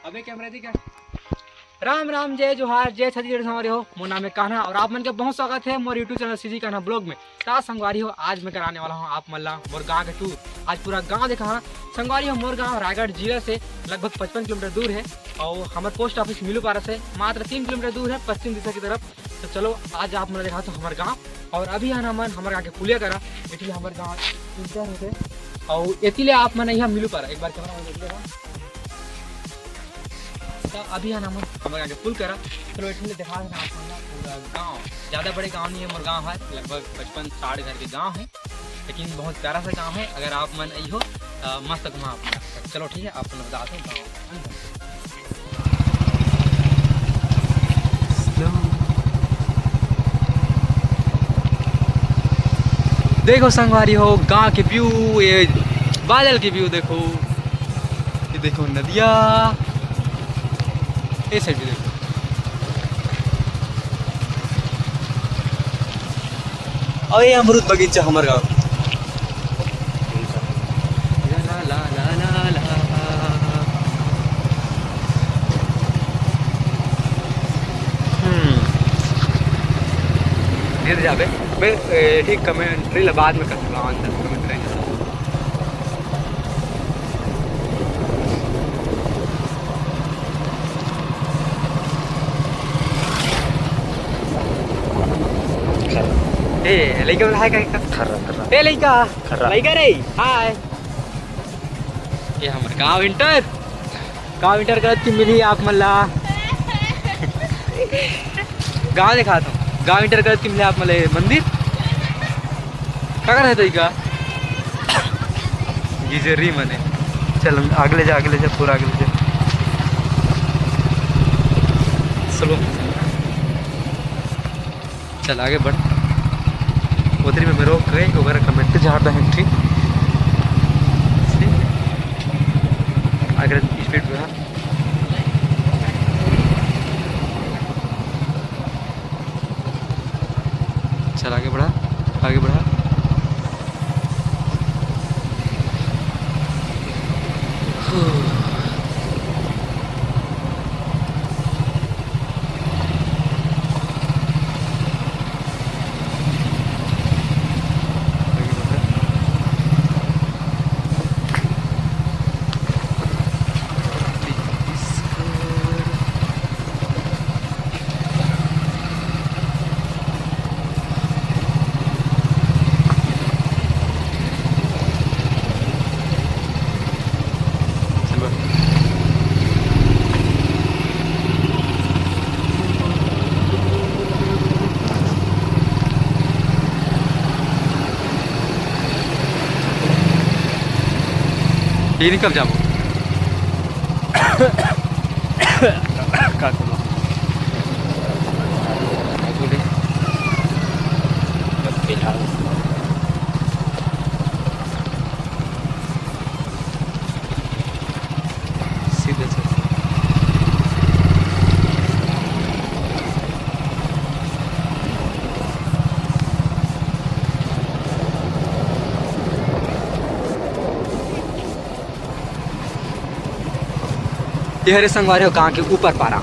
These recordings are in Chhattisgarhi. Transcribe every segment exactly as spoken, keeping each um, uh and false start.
अबे कैमरा दी क्या? राम राम, जय जोहार, जय छत्तीसगढ़ संगवारी हो। मोर नाम है कान्हा और आप मन के बहुत स्वागत है मोर YouTube channel CG Kanha blog में। ता संगवारी हो, आज मैं कराने वाला हूँ आप मन ला मोर गाँव के टूर। आज पूरा गाँव देखा हाँ संगवारी हो। मोर गाँव रायगढ़ जिला से लगभग पचपन किलोमीटर दूर है और हमर पोस्ट ऑफिस मिलू पारा से मात्र तीन किलोमीटर दूर है पश्चिम दिशा की तरफ। तो चलो आज आप मन देखा तो हमर गाँव। और अभी हन हमन हमर गाँव के पुलिया करा, एती ले हमर गाँव इंटर होथे। और एती ले आप मन यहाँ मिलू पारा, एक बार कैमरा में देख लेना। तो अभी हन हमन हमर गाँव के पुल करा। चलो एती ले देखा देना आप मन ला पूरा गाँव। ज़्यादा बड़े गाँव नहीं है, मोर गाँव है लगभग पचपन साठ घर के गाँव है, लेकिन बहुत प्यारा सा गाँव है। अगर आप मन आई हो तो मस्त घुमा आप मन। चलो ठीक है, आप मन बता दो गाँव। देखो संगवारी हो, गांव के व्यू, ये बादल के व्यू देखो, ये देखो नदिया, ये साइड भी देखो। और ये अमरूद बगीचा हमर गांव। ला, ला, ला, ला, ला। हम्म। गिर जाबे। मैं, ए, ठीक कमेंट्री ला बाद में कर दूंगा, अंदर कमेंट्री। ए, लइका मन हाय का? खर्रा, खर्रा। ए, लइका। खर्रा। लइका रे, हाय। ये हमर गांव इंटर, गांव इंटर करत की मिली आप मन ला। गांव दिखात हूँ, गांव इंटर करत की मिली आप मन ला ये मंदिर। का कर है तो का? गिजरी मने। चल, आगे ले जा, आगे ले जा, पूरा आगे ले जा। चलो। चल आगे बढ़। उधर में मैं रोक गए, ओकरा कमेंट झाड़ दा है, ठीक? ठीक। अगर स्पीड बढ़ा। चल आगे बढ़ा, आगे बढ़ा। ये नहीं कब जाबो? का करूँ? सीधे चल। ये हरे संगवारी हो, गांव के ऊपर पारा।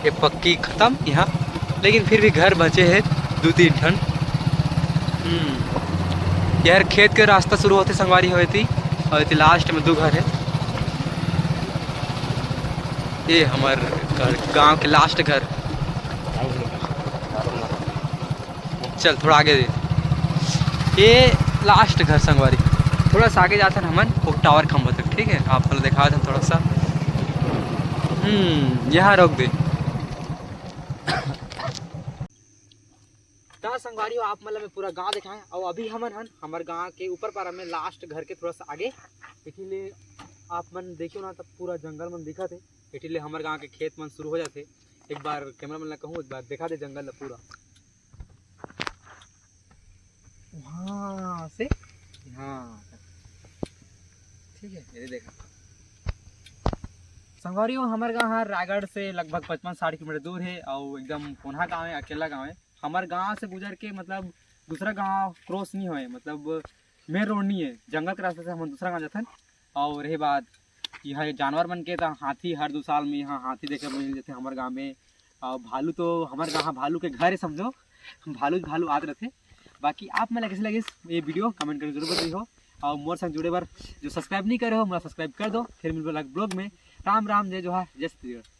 ये पक्की खत्म यहाँ, लेकिन फिर भी घर बचे हैं दो तीन ठन। हम्म, यार खेत के रास्ता शुरू होथे संगवारी हो एती, और एती लास्ट में दो घर है। ये हमर घर, गांव के लास्ट घर। चल थोड़ा आगे दे। ये लास्ट घर संगवारी, थोड़ा सा आगे जाथन हमन वो टावर खंभा तक, ठीक है, आप लोग दिखा दें थोड़ा सा। हम्म, यहाँ रोक दे। त संगवारी हो, आप मन ला मैं पूरा गांव देखाए, अउ अभी हमन हन हमर गांव के ऊपर पारा में, लास्ट घर के थोड़ा सा आगे। एठी ले आप मन देखियो ना, त पूरा जंगल मन दिखत हे। एठी ले हमर गांव के खेत मन शुरू हो जाथे। एक बार कैमरा मन ला कहूँ, एक बार देखा दे जंगल ला पूरा, वहाँ से यहाँ तक। ठीक है, ये देखा संगवारी हो, हमर गांव ह रायगढ़ से लगभग पचपन साठ किलोमीटर दूर है, और एकदम कोन्हा गांव है, अकेला गांव है। हमर गांव से गुजर के, मतलब, दूसरा गांव क्रॉस नहीं होए, मतलब, मेन रोड नहीं है, जंगल के रास्ता से हम दूसरा गांव जाथन। और रही बात यहाँ जानवर मन के, तो हाथी हर दो साल में यहाँ हाथी देखे मिल जाते हमर गांव में। और भालू तो हमर गांव, भालू के घर है समझो, भालू भालू आत रहते। बाकी आप मन ला कैसे लगिस ये वीडियो, कमेंट करके जरूर बताइए हो। और मोर संग जुड़े बर जो सब्सक्राइब नहीं करे हो, मोला सब्सक्राइब कर दो। फिर मिलबो अगला ब्लॉग में। राम राम, जय जोहार, जय छत्तीसगढ़।